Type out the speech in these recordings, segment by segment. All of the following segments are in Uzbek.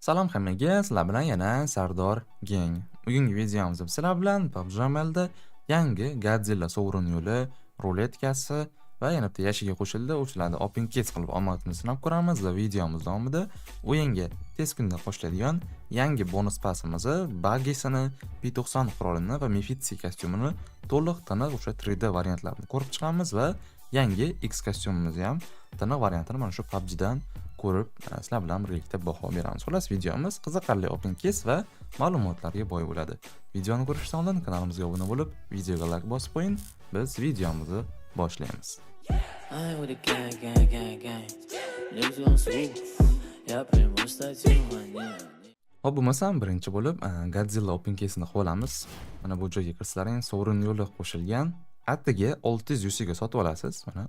Salom hammaga, sizlar bilan yana Sardor Gang. Bugungi videomizda sizlar bilan PUBG Mobile'da yangi Godzilla sovrin yo'li, ruletkasi va yana bitta yashiga qo'shildi. O'shalarni open case qilib omadini sinab ko'ramiz va videomiz davomida o'yinga tez kunda qo'shiladigan yangi bonus pasimizni, baggisini, P90 qurolini va Mephisto kostyumini to'liq tiniq o'sha 3D variantlarini ko'rib chiqamiz va yangi X kostyumimizni ham tiniq variantini mana shu PUBG'dan ko'rib, sizlar bilan birgalikda baho beramiz. Xullas, videomiz qiziqarli open case va ma'lumotlarga boy bo'ladi. Videoni ko'rishdan oldin kanalimizga obuna bo'lib, videoga like bosib qo'ying. Biz videomizni boshlaymiz. I ain't with the gang, gang, gang, gang. Niggas gon' swoop. Я приму статью, они. Hop, bo'lmasam birinchi bo'lib Godzilla open case'ini qilib olamiz. Mana bu joyga kirsalaring, sovrin yo'li qo'shilgan. Atigi 600 UC ga sotib olasiz. Mana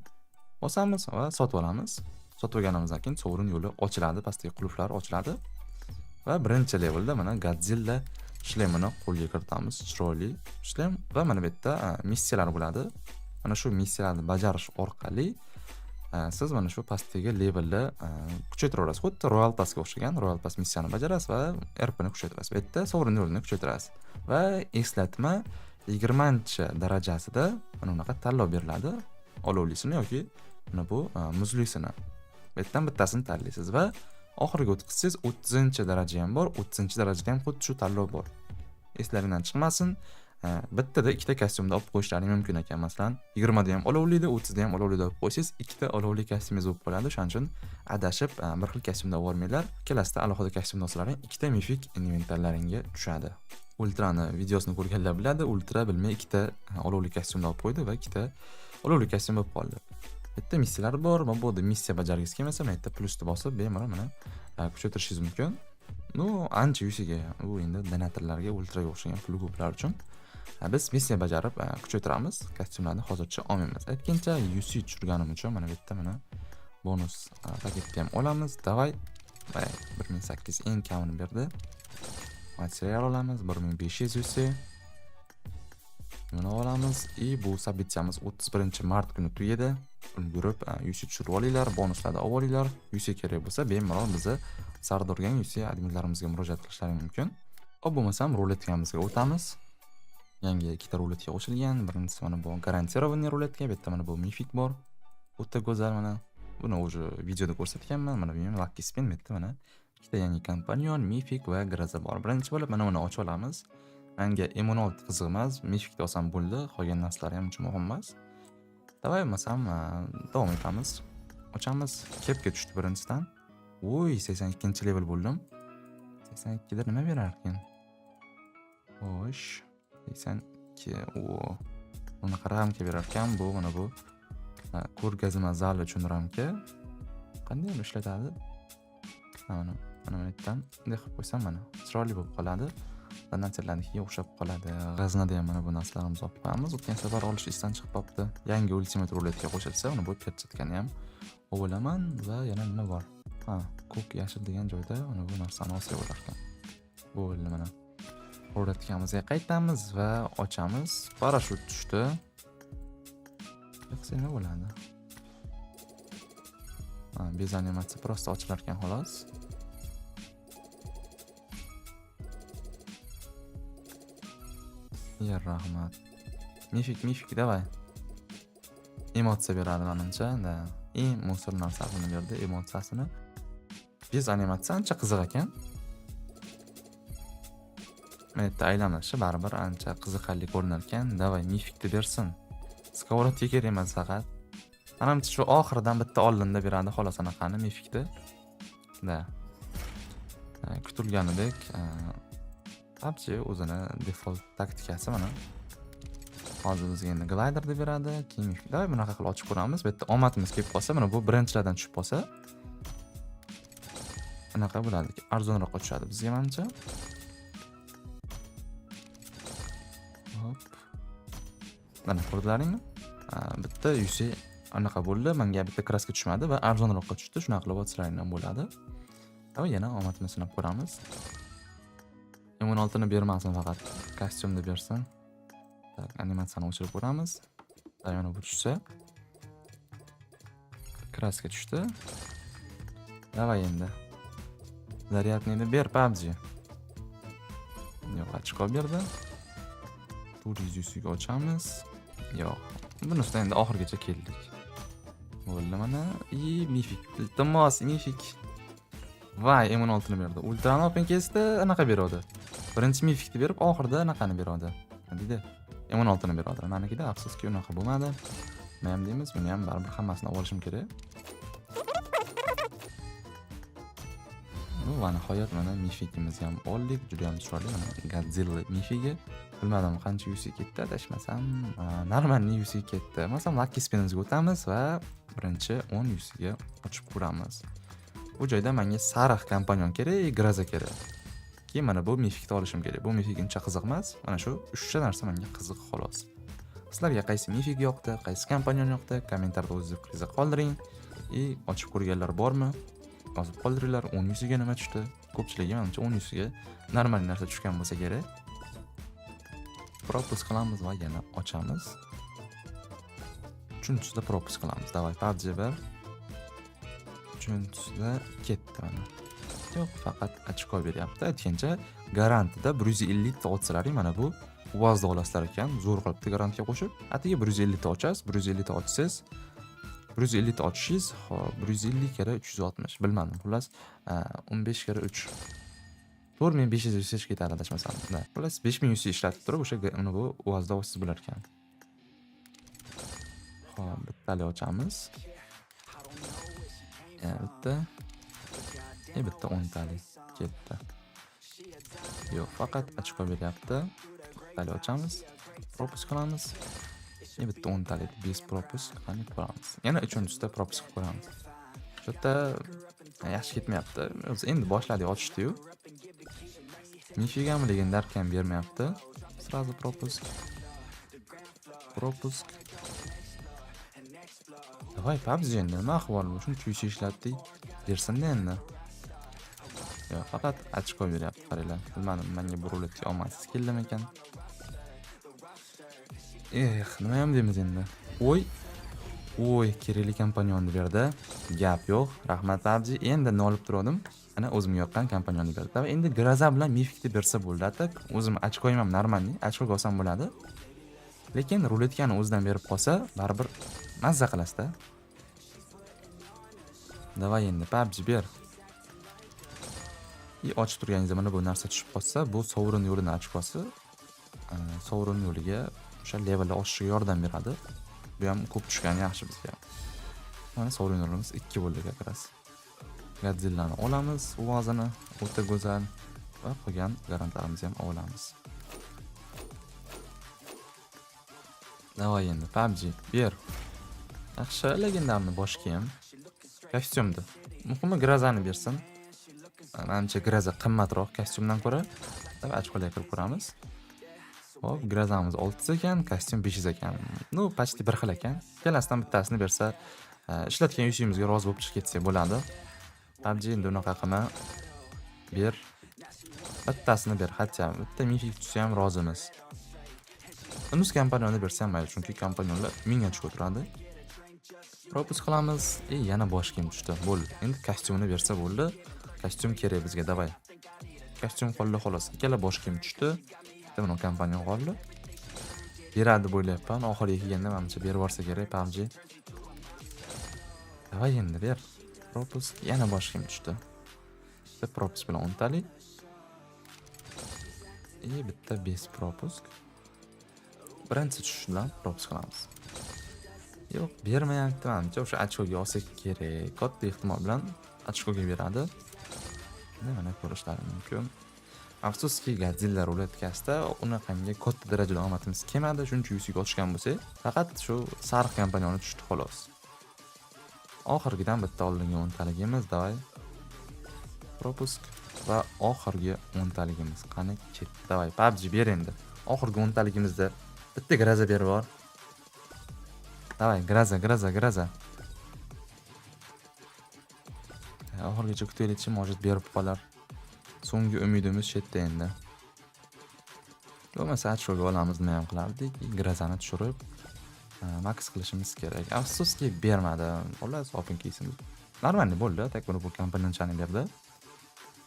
bosamiz va sotib olamiz. Sotib olganimizdan keyin sovrin yo'li ochiladi, pastdagi qulflar ochiladi. Va birinchi levelda mana Godzilla shlemini qo'lga kiritamiz. Chiroyli shlem va mana bu yerda missiyalar bo'ladi. Mana shu missiyalarni bajarish orqali siz mana shu pastdagi levelni kuchaytira olasiz. Xuddi Royal Passga o'xshagan Royal Pass missiyani bajarasiz va RPni kuchaytirasiz. Bu yerda sovrin yo'lini kuchaytirasiz. Va eslatma, 20-darajasida mana bunaqa tanlov beriladi. Olovlisini yoki mana bu muzlisini. Bu yerdan bittasini tanlaysiz va oxiriga o'tkazsangiz, 30-daraja ham bor, 30-darajada ham xuddi shu tanlov bor. Eslaringdan chiqmasin, bittada ikkita kostyumni olib qo'yishlaring mumkin ekan. Masalan, 20 da ham olovlida, 30 da ham olovlida olib qo'ysangiz, ikkita olovli kostyumingiz bo'lib qoladi. O'shaning uchun adashib bir xil kostyumda olib yubormanglar. Ikkalasida alohida kostyumda olsalaring, ikkita mifik inventarlaringga tushadi. Ultrani videosini ko'rganlar biladi, Ultra bilmay ikkita olovli kostyumni olib qo'ydi va ikkita olovli kostyum bo'lib qoldi. Bitta missiyalar bor. Mabodo missiya bajargisi kelmasa, mana yerda plyusni bosib, bemalol mana kuchaytirishingiz mumkin. Ну, ancha yuziga u endi donatorlarga, ultraga o'xshagan puli ko'plar uchun. Biz missiya bajarib kuchaytiramiz. Kostyumlarni hozircha olmaymiz. Aytgancha, UC tushirganim uchun mana bu yerda mana bonus paketni ham olamiz. Давай. Va 1800 eng kamini berdi. Material olamiz, 1500 UC. Buni olamiz и bu события miz 31-mart kuni tugaydi. Ulgurib UC tushirib olinglar, bonuslarni olib olinglar. UC kerak bo'lsa, bemalol bizni Sardor Gang UC adminlarimizga murojaat qilishlari mumkin. Hop, bo'lmasam ruletkamizga o'tamiz. Yangi ikkita ruletka qo'shilgan. Birinchisi mana bu гарантированный ruletka, bu yerda mana bu mifik bor. O'ta go'zal mana. Buni уже videoda ko'rsatganman. Mana bu ham lucky spin, bu yerda mana ikkita yangi компаньон, mifik va гроза bor. Birinchi bo'lib mana buni ochib olamiz. Menga M16 qiziq emas, mifikni olsam bo'ldi, qolgan narsalar ham uncha muhim emas. Давай, bo'lmasam davom etamiz. Ochamiz. Kepka tushdi birinchidan. Voy, 82-level bo'ldim. 82 da nima berar ekan? Xo'sh, 82. O. Bunaqa ramka berar ekan bu, mana bu ko'rgazma zali uchun ramka. Qanday uni ishlatadi? Ha, mana bu yerdan bunday qilib qo'ysam, mana chiroyli bo'lib qoladi. Donatorlarnikiga o'xshab qoladi. G'aznada ham mana bu narsalarimizni olib qo'yamiz. O'tgan safar olish esdan chiqib qolibdi. Yangi ultimate ruletka qo'shilsa, uni bu perchatkani ham olaman va yana nima bor? Ha, ko'k, yashil degan joyda mana bu narsani olsak bo'lar ekan. Bo'ldi, mana. Ruletkamizga qaytamiz va ochamiz. Parashyut tushdi. Yo'qsa nima bo'ladi? Ha, без animatsiya, просто ochilar ekan xolos. Yer rahmat. Mifik, mifik, давай. Emotsiya beradi menimcha, да. Eng musor narsasini berdi, emotsiyasini. Без animatsiya ancha qiziq ekan. Mana yerda aylanishi baribir ancha qiziqarli ko'rinar ekan. Давай, mifikni bersin. Сковородка kerak emas faqat. Manimcha, shu oxiridan bitta oldinda beradi xolos anaqani, mifikni. Да. Kutilganidek, PUBG o'zini default taktikasi mana. Hozir bizga endi gliderni beradi, keyin mifik. Давай, bunaqa qilib ochib ko'ramiz. Bu yerda omadimiz kelib qolsa, mana bu birinchilardan tushib qolsa, anaqa bo'ladi, arzonroqqa tushadi bizga manimcha. Hop. Mana, ko'rdilaringmi? Bitta UC anaqa bo'ldi, menga bitta kraska tushmadi va arzonroqqa tushdi. Shunaqa qilib olsalaring ham bo'ladi. Давай, yana omadimizni sinab ko'ramiz. M16 ni bermasin faqat, kostyumni bersin. Так, animatsiyani o'chirib ko'ramiz. Mana bu tushsa. Kraska tushdi. Давай endi. Зарядный ni ber, PUBG. Yo'q, ochko berdi. 400 UC ga ochamiz. Yo'q. Bunisidan endi oxirigacha keldik. Bo'ldi mana. И мифик. Iltimos, мифик. Vay, M16 ni berdi. Ultrani open case'da anaqa beradi. Birinchi мифик ni berib, oxirida anaqani beradi. Nima deydi? M16 ni beradi. Manikida afsuski unaqa bo'lmadi. Nima ham deymiz, buni ham baribir hammasini olib olishim kerak. Va nihoyat mana мифик imizni ham oldik. Juda ham chiroyli mana Godzilla мифик i. Bilmadim qancha UC ketdi, adashmasam, нормальный UC ketdi. Masalan, Lucky Spinimizga o'tamiz va birinchi 10 UC ga ochib ko'ramiz. Bu joyda menga sariq компаньон kerak, Гроза kerak. Keyin mana bu мифик ni olishim kerak. Bu мифик uncha qiziq emas. Mana shu uchta narsa menga qiziq xolos. Sizlarga qaysi мифик yoqdi, qaysi компаньон yoqdi, kommentariyada o'zingiz fikringizni qoldiring. И ochib ko'rganlar bormi? Yozib qoldiringlar. 10 UC ga nima tushdi? Ko'pchiligi menimcha 10 UC ga normal narsa tushgan bo'lsa kerak. Пропуск qilamiz va yana ochamiz. Uchinchisida пропуск qilamiz. Давай, PUBG bir. Uchinchisida ketdi mana. Yo'q, faqat ochko beryapti. Aytgancha, garantida 150 ta ochsalaring mana bu UAZda olasizlar ekan. Zo'r qilibdi garantga qo'shib. Atigi 150 ta ochasiz, 150 ta ochsangiz, 150 ta ochishingiz, hop, 150 karra 360, bilmadim. Xullas, 15 karra 3. 4500 UC ketadi adashmasam. Da. Xullas 5000 UC ishlatib turib, o'sha uni bu UAZda olsangiz bo'lar ekan. Hop, bittali ochamiz. Yana bitta. E bitta o'ntalik ketdi. Yo'q, faqat ochko beryapti. Bittali ochamiz. Пропуск qilamiz. E bitta o'ntalik без пропуск qani ko'ramiz. Yana uchinchisida пропуск qilib ko'ramiz. Shu yerda yaxshi ketmayapti. O'zi endi boshladik ochishdi-yu. Мифик ami легендарка ham bermayapti. Сразу пропуск. Пропуск. Давай, PUBG endi nima ahvol bu? Shuncha UC ishlatdik. Bersin-da endi. Yo'q, faqat ochko beryapti, qaranglar. Bilmadim, menga bu ruletka omadsiz keldimikan. Eh, nima ham deymiz endi? Oy. Oy, kerakli компаньон ni berdi. Gap yo'q. Rahmat PUBG. Endi nolib turdim. Ana o'zimga yoqqan компаньон ni berdi. Va endi Гроза bilan мифик ni bersa bo'ldi. А так o'zim ochkoyim ham нормальный. Ochkoga olsam bo'ladi. Lekin ruletkani o'zidan berib qolsa, baribir mazza qilasizda. Давай endi PUBG ber. И ochib turganingizda mana bu narsa tushib qolsa, bu sovrin yo'lini ochkosi, sovrin yo'liga o'sha level oshishiga yordam beradi. Bu ham ko'p tushgani yaxshi bizga. Mana sovrin yo'limiz 2 bo'ldi как раз. Godzillani olamiz, uvozini o'ta go'zal va qolgan garantlarimizni ham olamiz. Давай endi PUBG ber. Yaxshi, легендарный bosh kiyim. Kostyumni. Muhimi Гроза ni bersin. Manimcha Гроза qimmatroq kostyumdan ko'ra. Давай ochkolarga kirib ko'ramiz. Hop, Гроза miz 600 ekan, kostyum 500 ekan. Ну, почти bir xil ekan. Ikkalasidan bittasini bersa, ishlatgan UC'mizga rozi bo'lib chiqib ketsak bo'ladi. PUBG endi unaqa qilma. Ber. Bittasini ber, хотя bitta мифик tushsa ham rozimiz. Unus компаньон ni bersa ham mayli, chunki компаньон lar 1000 ochko turadi. Пропуск qilamiz. E, yana bosh kiyim tushdi. Bo'ldi. Endi kostyumni bersa bo'ldi. Kostyum kerak bizga, давай. Kostyum qoldi xolos. Ikkala bosh kiyim tushdi. Bitta mana компаньон qoldi. Beradi deb o'ylayapman. Oxiriga kelganda manimcha berib yuborsa kerak PUBG. Давай endi ber. Пропуск, yana bosh kiyim tushdi. Bitta пропуск bilan o'ntalik. И bitta без пропуск. Birinchi tushish bilan пропуск qilamiz. Yo'q, bermayapti manimcha. O'sha ochkoga olsak kerak. Katta ehtimol bilan ochkoga beradi. Mana ko'rishlari mumkin. Afsuski, Godzilla ruletkasida unaqangi katta darajada omadimiz kelmadi. Shuncha UC ga ochgan bo'lsak, faqat shu sariq компаньон i tushdi xolos. Oxirgidan bitta oldingi o'ntaligimiz, давай. Пропуск va oxirgi o'ntaligimiz. Qani ketdi. Давай, PUBG ber endi. Oxirgi o'ntaligimizda bitta Гроза berib yubor. Давай, Гроза, Гроза, Гроза. Oxirigacha kutaylikchi, может berib qolar. So'nggi umidimiz shu yerda endi. Bo'lmasa ochkoga olamiz, nima ham qilardik. Гроза ni tushirib, max qilishimiz kerak. Afsuski bermadi. Xullas, open case'imiz нормальный bo'ldi. Так buni bu компаньон chani berdi.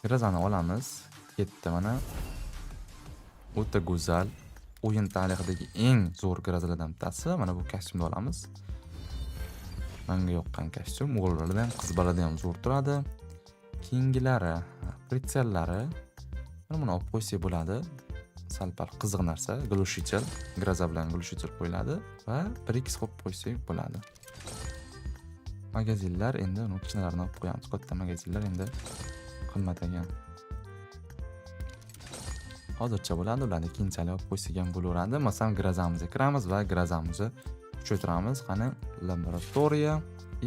Гроза ni olamiz. Ketdi mana. O'ta go'zal. O'yin tarixidagi eng zo'r гроза lardan bittasi. Mana bu kostyumni olamiz. Menga yoqqan kostyum. O'g'illarda ham, qiz bolada ham zo'r turadi. Keyingilari, прицел lari. Mana buni olib qo'ysak bo'ladi. Sal-pal qiziq narsa, глушитель, гроза bilan глушитель qo'yiladi va 1x qo'yib qo'ysak bo'ladi. Magazinlar endi uni kichkinalarini olib qo'yamiz. Katta magazinlar endi qimmat ekan. Hozircha bo'ladi, ularni keyinchalik olib qo'ysak ham bo'laveradi. Masalan, гроза mizga kiramiz va гроза mizni kuchaytiramiz. Qani, laboratoriya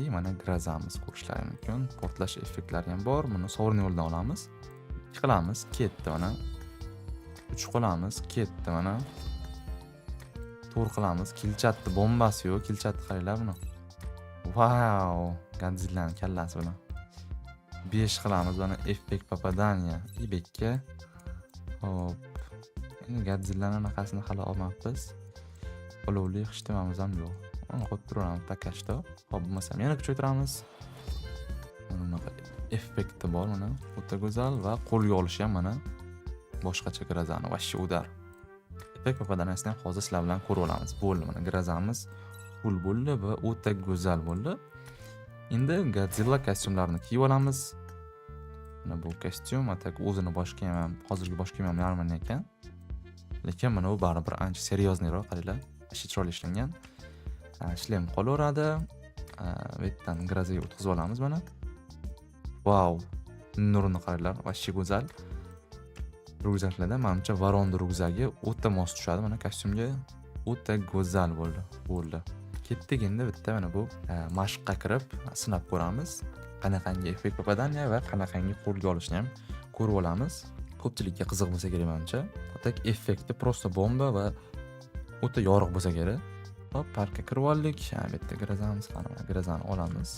и mana гроза miz ko'rishlari mumkin. Portlash effektlari ham bor. Buni sovrin yo'lidan olamiz. 2 qilamiz, ketdi mana. 3 qilamiz, ketdi mana. 4 qilamiz. Kilchatni bombasi yo'q, kilchatni qaranglar buni. Vau, Godzillani kallasi bilan. 5 qilamiz, mana эффект попадания. И bekka. Hop. Endi Godzillani anaqasini hali olmabmiz. Olovli hech nimamiz ham yo'q. Uni qo'yib turaveramiz пока что. Hop, bo'lmasam yana kuchaytiramiz. Mana bunaqa effekti bor mana. O'ta go'zal va qo'lga olishi ham mana boshqacha гроза ni вообще удар. Эффект попадания sini ham hozir sizlar bilan ko'rib olamiz. Bo'ldi, mana гроза miz full bo'ldi va o'ta go'zal bo'ldi. Endi Godzilla kostyumlarini kiyib olamiz. Mana bu kostyum, а так o'zini bosh kiyimi ham, hozirgi bosh kiyimi ham нормальный ekan. Lekin mana bu baribir ancha серьезный roq, qaranglar. Вообще chiroyli ishlangan. Шлем qolaveradi. Bu yerdan гроза ga o'tkazib olamiz mana. Vau! Nurini qaranglar, вообще go'zal. Ryukzaklarda manimcha Varon ryukzagi o'ta mos tushadi mana kostyumga. O'ta go'zal bo'ldi. Bo'ldi. Ketdik endi bitta mana bu mashqqa kirib sinab ko'ramiz. Qanaqangi эффект попадания va qanaqangi qo'lga olishni ham ko'rib olamiz. Ko'pchilikka qiziq bo'lsa kerak manimcha. Так, effekti просто bomba va o'ta yorug' bo'lsa kerak. Hop, parkka kirib oldik. Ha, bu yerda гроза miz qani, mana гроза ni olamiz.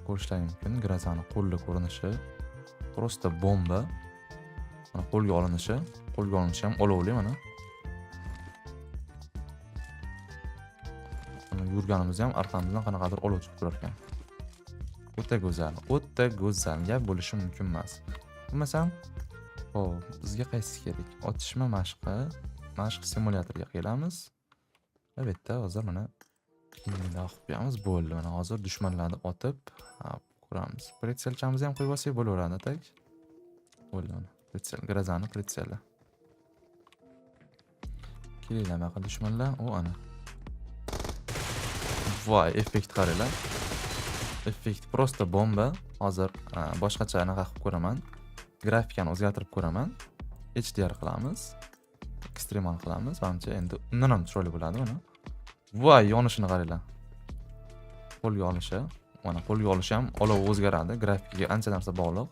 Ko'rishlaring mumkin, гроза ni qo'lda ko'rinishi просто bomba. Mana qo'lga olinishi, qo'lga olinishi ham olovli mana. Mana yurganimizda ham orqamizdan qanaqadir olov chiqib turar ekan. O'ta go'zal, o'ta go'zal, gap bo'lishi mumkin emas. Bo'lmasam, hop, bizga qaysisi kerak? Otishma mashqi, mashq simulyatoriga kelamiz. Va bu yerda hozir mana bundoq qilib qo'yamiz. Bo'ldi. Mana hozir dushmanlarni otib, ko'ramiz. Прицел chamizni ham qo'yib olsak bo'laveradi, так. Bo'ldi mana. Прицел, гроза ni прицел i. Kelinglar buyoqqa dushmanlar. O, ana. Voy, effekt qaranglar. Effekt просто bomba. Hozir boshqacha anaqa qilib ko'raman. Grafikani o'zgartirib ko'raman. HDR qilamiz. Ekstremal qilamiz. Manimcha endi undan ham chiroyli bo'ladi mana. Voy, yonishini qaranglar. Qo'lga olishi, mana qo'lga olishi ham olov o'zgaradi. Grafikaga ancha narsa bog'liq.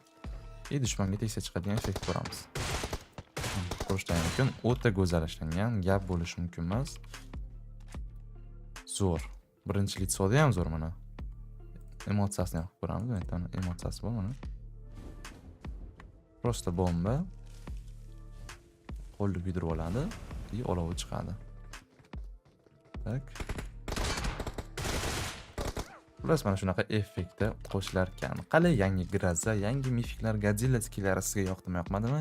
И dushmanga tegsa chiqadigan effekt ko'ramiz. Ko'rishlari mumkin. O'ta go'zal ishlangan, gap bo'lishi mumkin emas. Zo'r. Birinchi лицо da ham zo'r mana. Emotsiyasini ham qilib ko'ramiz. Bu yerda emotsiyasi bor mana. Просто bomba. Qo'lni kuydirib oladi и olovi chiqadi. Так. Xullas, mana shunaqa effektda qo'shilar ekan. Qalay yangi гроза, yangi mifiklar, Godzilla skinlari sizga yoqdimi, yoqmadimi?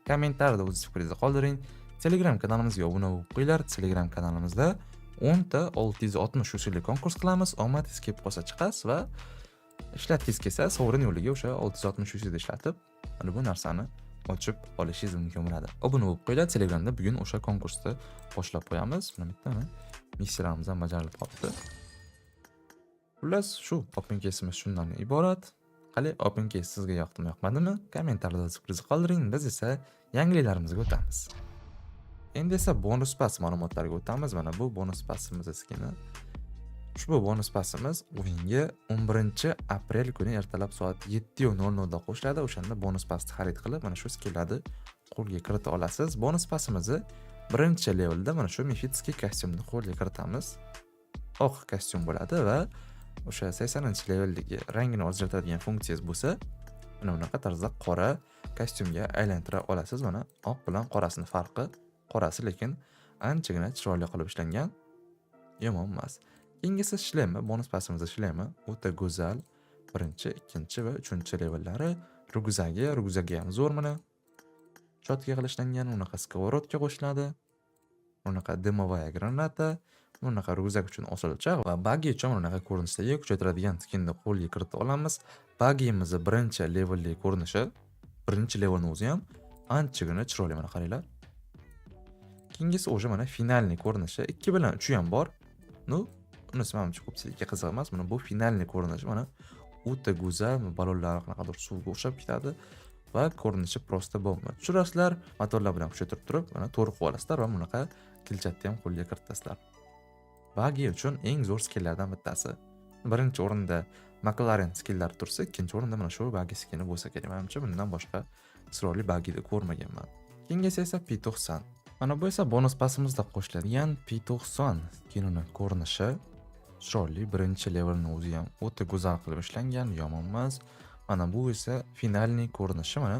Kommentariyada o'z fikringizni qoldiring. Telegram kanalimizga obuna bo'lib qo'yinglar. Telegram kanalimizda 10 ta 660 UC lik konkurs qilamiz. Omadingiz kelib qolsa chiqasiz va ishlatgingiz kelsa sovrin yo'liga o'sha 660 UC da ishlatib, mana bu narsani ochib olishingiz mumkin bo'ladi. Obuna bo'lib qo'yinglar. Telegramda bugun o'sha konkursni boshlab qo'yamiz. Mana bitta mana missiyalarimiz ham bajarilib qolibdi. Xullas, shu open case'imiz shundan iborat. Qali open case sizga yoqdimi, yoqmadimi? Kommentariyada fikringizni qoldiring. Biz esa yangiliklarimizga o'tamiz. Endi esa bonus pass ma'lumotlariga o'tamiz. Mana bu bonus passimiz skini. Ushbu bonus passimiz o'yinga 11 aprel kuni ertalab soat 7:00 da qo'shiladi. O'shanda bonus passni xarid qilib, mana shu skinlarni qo'lga kirita olasiz. Bonus passimizni birinchi levelda mana shu мифический kostyumni qo'lga kiritamiz. Oq kostyum bo'ladi va o'sha 80-leveldagi rangini o'zgartiradigan funksiyasi bo'lsa, mana bunaqa tarzda qora kostyumga aylantira olasiz. Mana oq bilan qorasini farqi, qorasi lekin anchagina chiroyli qilib ishlangan. Yomon emas. Keyingisi шлем i, bonus passimizda шлем i o'ta go'zal. Birinchi, ikkinchi va uchinchi levellari. Ryukzagi ham zo'r mana. Чётко qilib ishlangan, unaqa сковородка qo'shiladi. Unaqa дымовая граната, bunaqa ryukzak uchun osilcha va bagi uchun unaqa ko'rinishdagi kuchaytiradigan skinni qo'lga kirita olamiz. Bagimizni birinchi levelli ko'rinishi, birinchi levelni o'zi ham anchagina chiroyli, mana qaranglar. Keyingisi уже mana финальный ko'rinishi. 2 bilan 3 ham bor. Ну, unisi manimcha ko'pchilikka qiziq emas. Mana bu финальный ko'rinishi, mana o'ta go'zal, ballonlari qanaqadir suvga o'xshab ketadi va ko'rinishi просто bomba. Tushirasizlar, motorlar bilan kuchaytirib turib, mana to'g'ri qilib olasizlar va bunaqa kilchatni ham qo'lga kiritasizlar. Bagi uchun eng zo'r skinlardan bittasi. Birinchi o'rinda McLaren skinlari tursa, ikkinchi o'rinda mana shu bagi skini bo'lsa kerak. Menimcha, bundan boshqa chiroyli bagini ko'rmaganman. Keyingisi esa P90. Mana bu esa bonus passimizda qo'shiladigan P90 skinini ko'rinishi. Chiroyli, birinchi levelni o'zi ham o'ta go'zal qilib ishlangan, yomon emas. Mana bu esa финальный ko'rinishi, mana.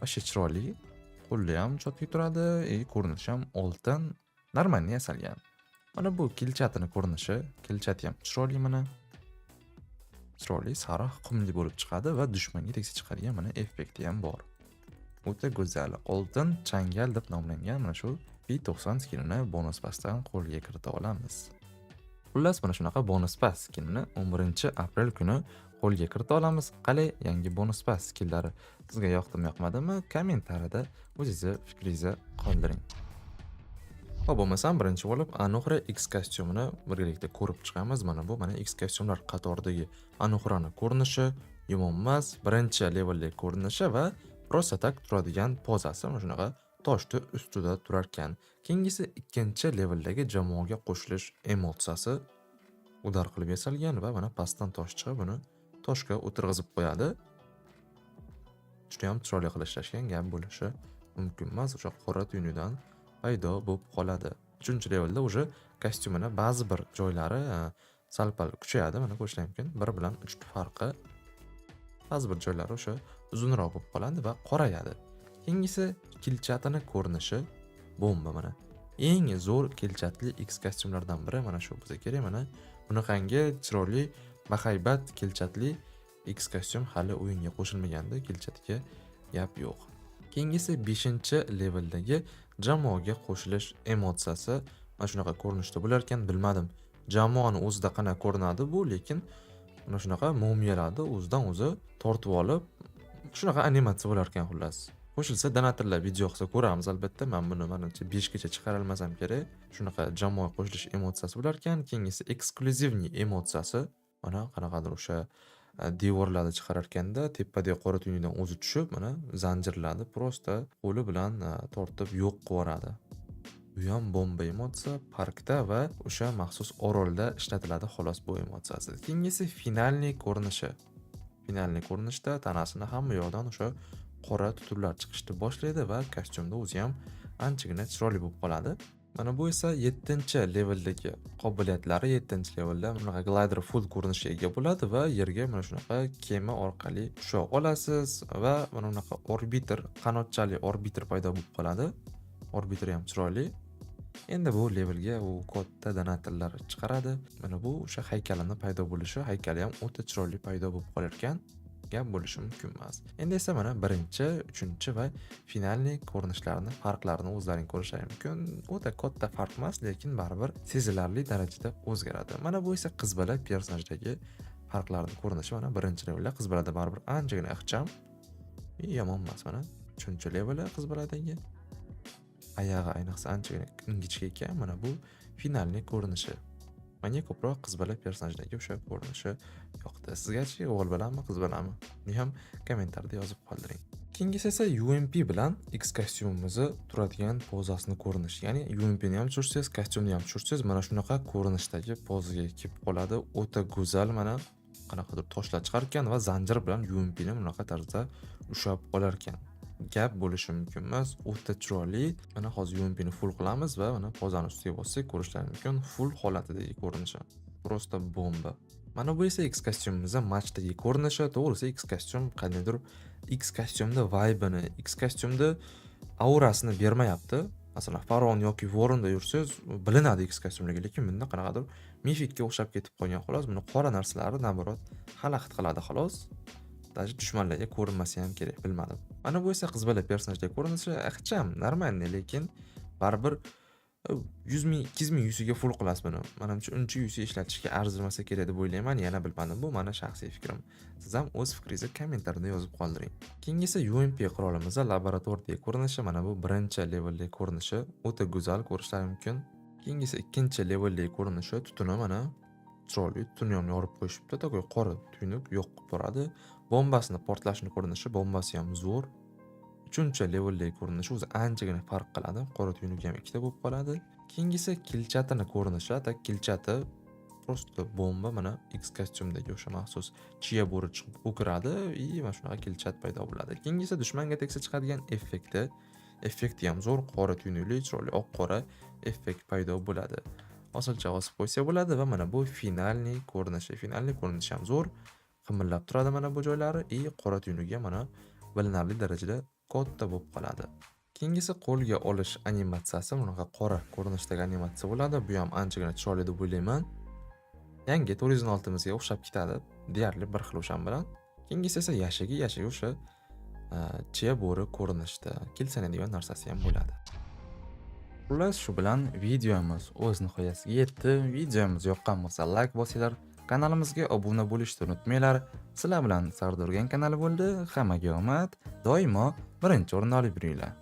Вообще chiroyli. Qo'lda ham чётко turadi, и ko'rinishi ham oltin, нормальный yasalgan. Mana bu kilchatini ko'rinishi, kilchati ham chiroyli mana. Chiroyli sariq qumli bo'lib chiqadi va dushmanga tegsa chiqadigan mana effekti ham bor. O'ta go'zal, oltin changal deb nomlangan mana shu P90 skinini bonus passdan qo'lga kirita olamiz. Xullas, mana shunaqa bonus pass skinini 11-aprel kuni qo'lga kirita olamiz. Qalay, yangi bonus pass skinlari sizga yoqdimi, yoqmadimi? Kommentariyada o'zingizni fikringizni qoldiring. Xo'p, bo'lmasam birinchi bo'lib Anuhra X kostyumini birgalikda ko'rib chiqamiz. Mana bu mana X kostyumlar qatoridagi Anuhrani ko'rinishi yomon emas. Birinchi levelli ko'rinishi va просто так turadigan pozasi mana shunaqa toshni ustida turarkan. Keyingisi ikkinchi leveldagi jamoaga qo'shilish emotsiyasi, удар qilib yasalgan va mana pastdan tosh chiqib, buni toshga o'tirg'izib qo'yadi. Judayam chiroyli qilib ishlashgan, gap bo'lishi mumkin emas. O'sha qora tuynudan paydo bo'lib qoladi. Uchinchi levelda уже kostyumini ba'zi bir joylari sal-pal kuchayadi. Mana ko'rishlar mumkin. 1 bilan 3 farqi. Ba'zi bir joylari o'sha uzunroq bo'lib qoladi va qorayadi. Keyingisi kilchatini ko'rinishi bomba mana. Eng zo'r kelchatli X kostyumlardan biri mana shu bo'lsa kerak. Mana bunaqangi chiroyli, bahaybat kelchatli X kostyum hali o'yinga qo'shilmagandi, kelchatiga gap yo'q. Keyingisi 5-leveldagi jamoaga qo'shilish emotsiyasi mana shunaqa ko'rinishda bo'lar ekan, bilmadim. Jamoani o'zida qanaqa ko'rinadi bu, lekin mana shunaqa mumiyalarni o'zidan o'zi tortib olib, shunaqa animatsiya bo'lar ekan xullas. Qo'shilsa, donatorlar video qilsa ko'ramiz albatta. Men buni manimcha 5 gacha chiqarolmasam kerak. Shunaqa jamoaga qo'shilish emotsiyasi bo'lar ekan. Keyingisi эксклюзивный emotsiyasi. Mana qanaqadir o'sha devorlarni chiqararkanda tepadagi qora tuynukdan o'zi tushib, mana zanjirlarni просто qo'li bilan tortib yo'q qilib yuboradi. Bu ham bomba emotsiya, parkda va o'sha maxsus orolda ishlatiladi xolos bu emotsiyasi. Keyingisi финальный ko'rinishi. Финальный ko'rinishda tanasini hamma yoqdan o'sha qora tutunlar chiqishni boshlaydi va kostyumda o'zi ham anchagina chiroyli bo'lib qoladi. Mana bu esa 7-leveldagi qobiliyatlari. 7-levelda bunaqa glider full ko'rinishga ega bo'ladi va yerga mana shunaqa kema orqali tusha olasiz va mana bunaqa orbitr, qanotchali orbitr paydo bo'lib qoladi. Orbitr ham chiroyli. Endi bu levelga u katta donatorlar chiqaradi. Mana bu o'sha haykalini paydo bo'lishi, haykali ham o'ta chiroyli paydo bo'lib qolar ekan. Gap bo'lishi mumkin emas. Endi esa mana birinchi, uchinchi va финальный ko'rinishlarni farqlarini o'zlaring ko'rishlari mumkin. O'ta katta farq emas, lekin baribir sezilarli darajada o'zgaradi. Mana bu esa qiz bola personajdagi farqlarni ko'rinishi. Mana birinchi levelda qiz bolada baribir anchagina ixcham, yomon emas mana. Uchinchi leveli qiz boladagi. Oyog'i ayniqsa anchagina ingichka ekan. Mana bu финальный ko'rinishi. Menga ko'proq qiz bola personajdagi o'sha ko'rinishi yoqdi. Sizgachi, o'g'il bolami, qiz bolami? Buni ham kommentariyada yozib qoldiring. Keyingisi esa UMP bilan X kostyumimizni turadigan pozasini ko'rinishi. Ya'ni UMP ni ham tushirsangiz, kostyumni ham tushirsangiz, mana shunaqa ko'rinishdagi pozaga kelib qoladi. O'ta go'zal, mana qanaqadir toshlar chiqar ekan va zanjir bilan UMP ni bunaqa tarzda ushlab olar ekan. Gap bo'lishi mumkin emas, o'ta chiroyli. Mana hozir UMP ni full qilamiz va mana pozani ustiga bossak, ko'rishlari mumkin full holatidagi ko'rinishi. Просто bomba. Mana bu esa X kostyumimizni matchdagi ko'rinishi. To'g'risi, X kostyum qandaydir X kostyumda vibe'ini, X kostyumda aurasini bermayapti. Masalan, Faron yoki Voronda yursangiz bilinadi X kostyumligi, lekin bunda qanaqadir мифик ka o'xshab ketib qolgan xolos. Buni qora narsalari наоборот xalaqit qiladi xolos. Даже dushmanlarga ko'rinmasa ham kerak, bilmadim. Mana bu esa qiz bola personajga ko'rinishi ixcham, нормальный, lekin baribir 100 ming, 200 ming UCga full qilasiz buni. Manimcha, uncha UC ishlatishga arzimasa kerak deb o'ylayman. Yana bilmadim, bu mani shaxsiy fikrim. Siz ham o'z fikringizni kommentariyada yozib qoldiring. Keyingisi UMP qurolimiz, laboratoriyadagi ko'rinishi. Mana bu birinchi levelli ko'rinishi, o'ta go'zal, ko'rishlari mumkin. Keyingisi ikkinchi levelli ko'rinishi, tutuni mana chiroyli, tutuni ham yorib qo'yishibdi. Такой qora tuynuk yo'q qilib boradi. Bombasini portlashini ko'rinishi, bombasi ham zo'r. Uchinchi levelli ko'rinishi o'zi anchagina farq qiladi. Qora tuynugi ham ikkita bo'lib qoladi. Keyingisi kilchatini ko'rinishi, так, kilchati просто bomba. Mana X kostyumdagi o'sha maxsus chiya bo'ri chiqib o'kiradi и mana shunaqa kilchat paydo bo'ladi. Keyingisi dushmanga tegsa chiqadigan effekti. Effekti ham zo'r, qora tuynukli, chiroyli oq qora effekt paydo bo'ladi. Osilcha osib qo'ysa bo'ladi va mana bu финальный ko'rinishi. Финальный ko'rinishi ham zo'r. Qimillab turadi mana bu joylari и qora tuynugi ham mana bilinarli darajada katta bo'lib qoladi. Keyingisi qo'lga olish animatsiyasi, bunaqa qora ko'rinishdagi animatsiya bo'ladi. Bu ham anchagina chiroyli deb o'ylayman. Yangi 416 mizga o'xshab ketadi. Deyarli bir xil o'shan bilan. Keyingisi esa yashigi o'sha chiya bo'ri ko'rinishda kelsanadigan narsasi ham bo'ladi. Xullas, shu bilan videomiz o'z nihoyasiga yetdi. Videomiz yoqqan bo'lsa, layk bosinglar, kanalimizga obuna bo'lishni unutmanglar. Sizlar bilan Sardorgan kanali bo'ldi. Hammaga omad, doimo birinchi o'rinni olib yuringlar.